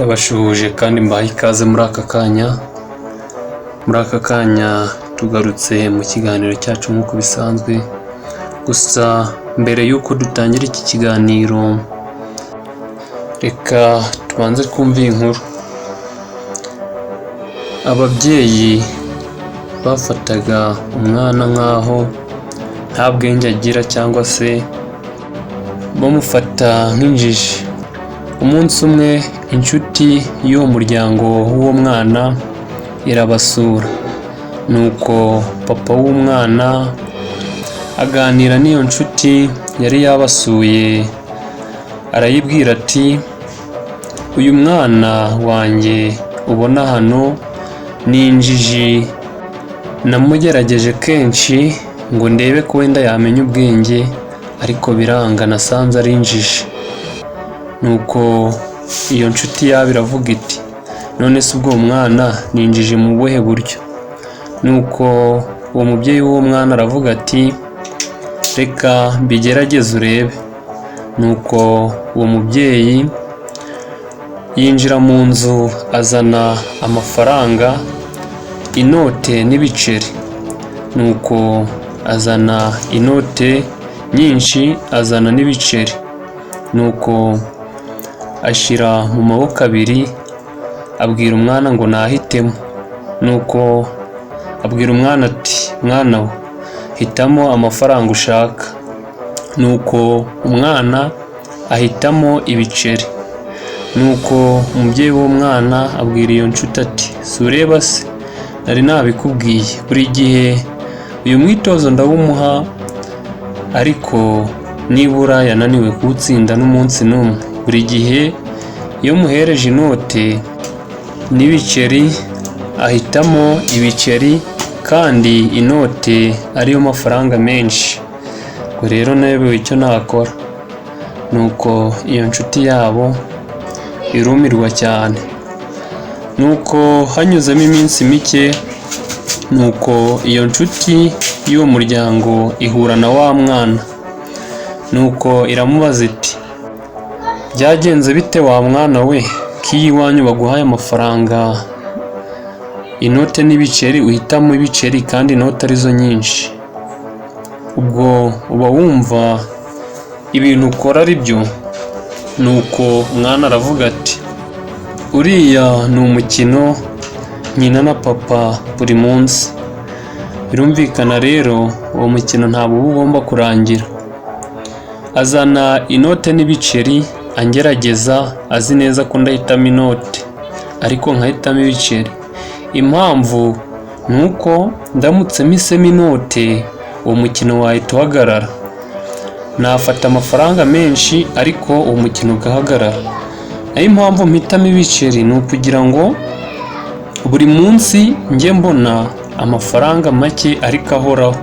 Ndabashuhuje kandi mbaha ikaze muri aka kanya. Muri aka kanya tugarutse mu kiganiro cyacu nk'uko bisanzwe, gusa mbere y'uko dutangira iki kiganiro, reka tubanze twumve iyi nkuru. Ababyeyi bafataga umwana nk'aho nta bwenge agira cyangwa se bamufata nk'injiji. Umunsi umwe inshuti y'uwo muryango w'uwo mwana irabasura, nuko papa w'umwana aganira n'iyo nshuti yari yabasuye, arayibwira ati: "Uyu mwana wanjye ubona hano ni injiji, namugerageje kenshi ngo ndebe ko wenda yamenya ubwenge, ariko biranga, nasanze ari injiji." Nuko iyo nshuti yabo iravuga iti: "None se ubwo uwo mwana ni injiji mu buhe buryo?" Nuko uwo mubyeyi w'uwo mwana aravuga ati: "Reka mbigerageze urebe." Nuko uwo mubyeyi yinjira mu nzu, azana amafaranga, inote n'ibiceri. Nuko azana inote nyinshi, azana n'ibiceri, nuko ashyira mu maboko abiri, abwira umwana ngo nahitemo. Nuko abwira umwana ati: "Mwana we, hitamo amafaranga ushaka." Nuko umwana ahitamo ibiceri. Nuko umubyeyi w'uwo mwana abwira iyo nshuti ati: "Si ureba se, nari nabikubwiye, buri gihe uyu mwitozo ndawumuha, ariko nibura yananiwe kuwutsinda n'umunsi n'umwe. Buri gihe iyo muhereje inote n'ibiceri ahitamo ibiceri, kandi inote ariyo mafaranga menshi. Ubwo rero nayobewe icyo nakora." Nuko iyo nshuti yabo irumirwa cyane. Nuko hanyuzemo iminsi mike, nuko iyo nshuti y'uwo muryango ihura na wa mwana, nuko iramubaza iti: "Byagenze bite wa mwana we, ko iyo iwanyu baguhaye amafaranga, inote n'ibiceri, uhitamo ibiceri kandi inote arizo nyinshi? Ubwo uba wumva ibintu ukora ari byo?" Nuko umwana aravuga ati: "Uriya ni umukino nkina na papa buri munsi. Birumvikana rero, uwo mukino ntabwo uba ugomba kurangira. Azana inote n'ibiceri angerageza, azi neza ko ndahitamo inote, ariko nkahitamo ibiceri. Impamvu ni uko ndamutse mpisemo inote, uwo mukino wahita uhagarara. Nafata amafaranga menshi, ariko uwo mukino ugahagarara. Nayo impamvu mpitamo ibiceri ni ukugira ngo buri munsi njye mbona amafaranga make ariko ahoraho.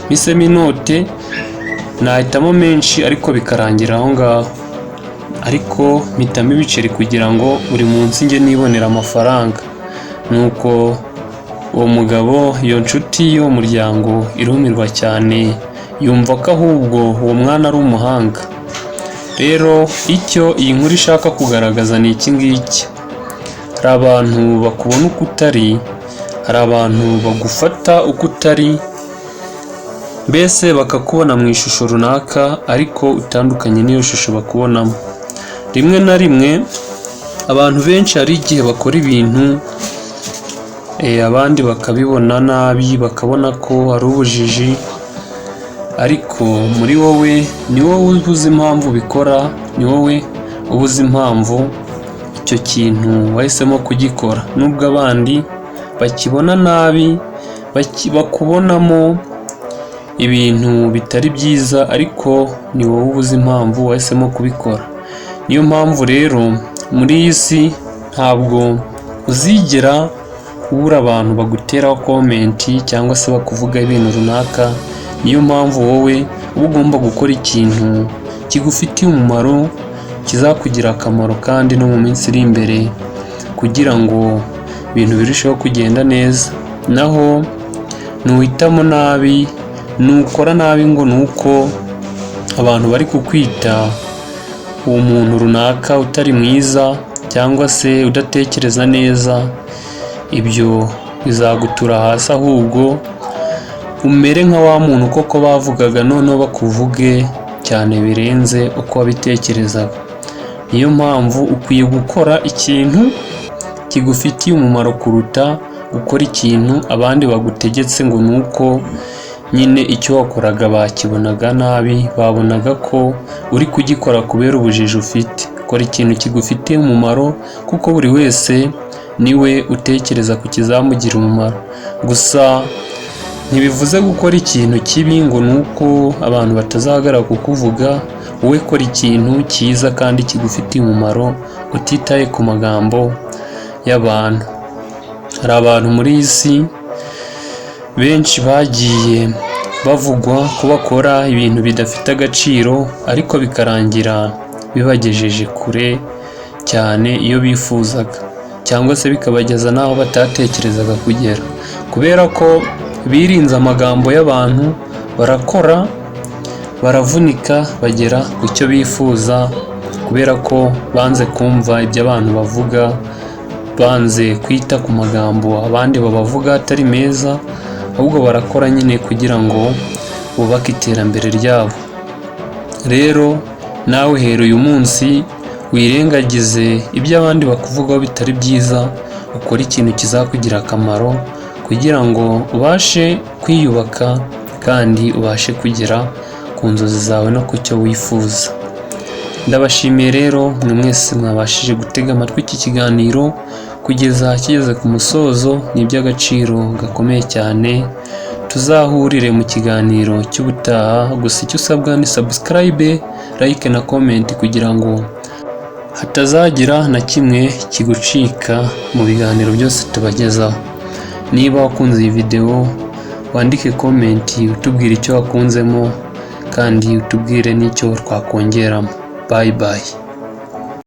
Mpisemo inote nahitamo menshi, ariko bikarangira aho ngaho. Ariko mpitamo ibiceri kugira ngo buri munsi njye nibonera amafaranga." Nuko uwo mugabo, iyo nshuti y'uwo muryango irumirwa cyane, yumva ko ahubwo uwo mwana ari umuhanga. Rero icyo iyi nkuru ishaka kugaragaza ni iki ngiki: hari abantu bakubona uko utari, hari abantu bagufata uko utari, mbese bakakubona mu ishusho runaka ariko utandukanye n'iyo shusho bakubonamo. Rimwe na rimwe abantu benshi hari igihe bakora ibintu, abandi bakabibona nabi, bakabona ko ari ubujiji, ariko muri wowe ni wowe uba uzi impamvu ubikora, ni wowe uba uzi impamvu icyo kintu wahisemo kugikora, nubwo abandi bakibona nabi, bakubonamo ibintu bitari byiza, ariko ni wowe uba uzi impamvu wahisemo kubikora. Niyo mpamvu rero muri iyi si ntabwo uzigera ubura abantu baguteraho comment cyangwa se bakuvugaho ibintu runaka. Niyo mpamvu wowe uba ugomba gukora ikintu kigufitiye umumaro, kizakugirira akamaro kandi no mu minsi iri imbere, kugira ngo ibintu birusheho kugenda neza. Naho nuhitamo nabi, nukora nabi ngo ni uko abantu bari kukwita uwo muntu runaka utari mwiza, cyangwa se udatekereza neza, ibyo bizagutura hasi, ahubwo umere nka wa muntu koko bavugaga, noneho bakuvuge cyane birenze uko wabitekerezaga. Niyo mpamvu ukwiye gukora ikintu kigufitiye umumaro kuruta gukora ikintu abandi bagutegetse ngo ni uko nyine icyo wakoraga bakibonaga nabi, babonaga ko uri kugikora kubera ubujiji ufite. Kora ikintu kigufitiye umumaro, kuko buri wese niwe utekereza ku kizamugira umumaro. Gusa ntibivuze gukora ikintu kibi ngo ni uko abantu batazahagarara kukuvuga. Wowe kora ikintu cyiza kandi kigufitiye umumaro, utitaye ku magambo y'abantu. Hari abantu muri iyi si benshi bagiye bavugwa ko bakora ibintu bidafite agaciro, ariko bikarangira bibagejeje kure cyane iyo bifuzaga, cyangwa se bikabageza n'aho batatekerezaga kugera, kubera ko birinze amagambo y'abantu, barakora, baravunika, bagera ku cyo bifuza, kubera ko banze kumva ibyo abantu bavuga, banze kwita ku magambo abandi babavuga atari meza, ahubwo barakora nyine kugira ngo bubake iterambere ryabo. Rero nawe hera uyu munsi wirengagize ibyo abandi bakuvugaho bitari byiza, ukore ikintu kizakugira akamaro kugira ngo ubashe kwiyubaka kandi ubashe kugera ku nzozi zawe no ku cyo wifuza. Ndabashimiye rero mwe mwese mwabashije gutega amatwi iki kiganiro kugeza kigeze ku musozo, ni iby'agaciro gakomeye cyane. Tuzahurire mu kiganiro cy'ubutaha, gusa icyo usabwa ni subscribe, like na comment kugira ngo hatazagira na kimwe kigucika mu biganiro byose tubagezaho. Niba wakunze iyi video, wandike comment utubwira icyo wakunzemo kandi utubwire n'icyo twakongeramo. Bye bye.